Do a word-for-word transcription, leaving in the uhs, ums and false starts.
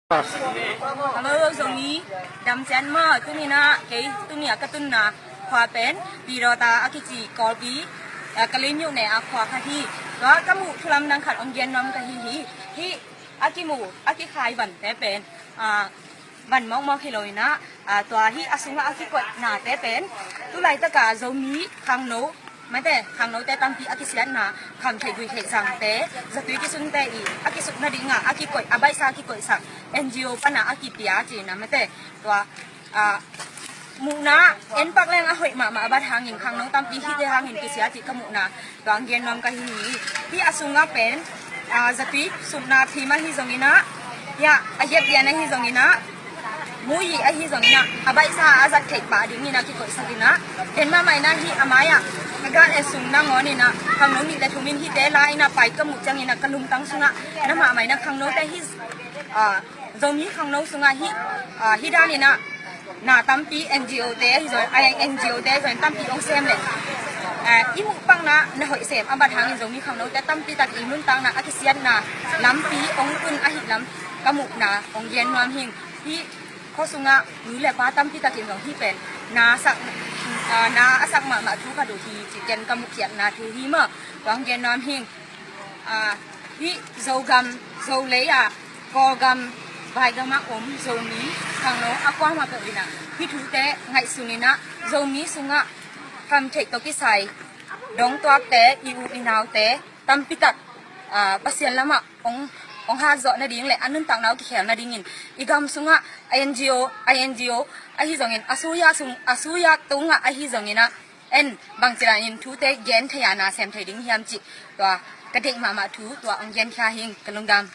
Hello, Zomi, dam ciat maw? Tuni-in ah kei tuni-a ka tunna khua pen Pidawta a kici Kawlpi, eh, Kalaymyo ne a khua khat hi. Tua ka muh thulam dang khat hong gen nuam ka hi hi. Hih a kimu, a kikhai vante pen, ah, van mawkmawk hi lo-in ah, ah, tua hih a sungah a kikoih nate pen, tu laitaka Zomi khangno, mate, khangnote tampi a kisiatna, kham theih gui theih sangte, zatui kisunte i a kisuk nadingah a kikoih, a baihsa a kikoihsak N G O pana a kipia ci-in ah, mate, tua, ah, muhna en pak leng a hoih mahmah a bat hangin khangno tampi hihte hangin kisia cih ka muhna tua hong gen nuam ka hi hi. Hih a sungah pen, ah, zatui sukna thim ahi zongin ah, hih a hiatlian ahi zongin ah, muyi ahi zongin ah, a baihsa a zat theih pah dingin ah kikoihsak in ah, ken mahmah in ah hih a mai-ah a gal et sung nangawn in ah khangno nih le thum in hihte la in ah pai ka muh ciangin ah ka lungtang sungah na mahmah in ah khangnote hih, ah, Zomi khangno sungah hih, ah, hih dan in ah na tampi N G O te ahi zong, ai, N G O te zong tampi hong sem leh, ah, i muh pakna na hoih sem a bat hangin Zomi khangnote tampi tak i nuntakna a kisiatna lampi hong tun ahih lam ka muhna hong gen nuam hing. Hih khua sungah nu le pa tampi takin zong hih pen na sak, ah, na a sak mahmah thu khat uh hi ci ken ka muh khiatna thu hi maw, tua hong gen nuam hing. Ah, hih Zogam, Zolei ah, Kawlgam, Vaigam ah om Zomi khangno a kuamah peuh in ah hih thute ngaihsun in ah Zomi sungah kham theih tawh kisai dongtuakte, i u i naute tampi tak, ah, Pasian lamah hong, hong hatzawh nading le a nuntakna uh kikhel nadingin i gam sungah a N G O, a N G O ahi zongin a suya sung, a suya tungah ahi zongin ah en bangci dan in thute gen thei a na sem thei ding hiam cih tua ka deih mahmah thu tua hong genkhia hing. Ka lungdam.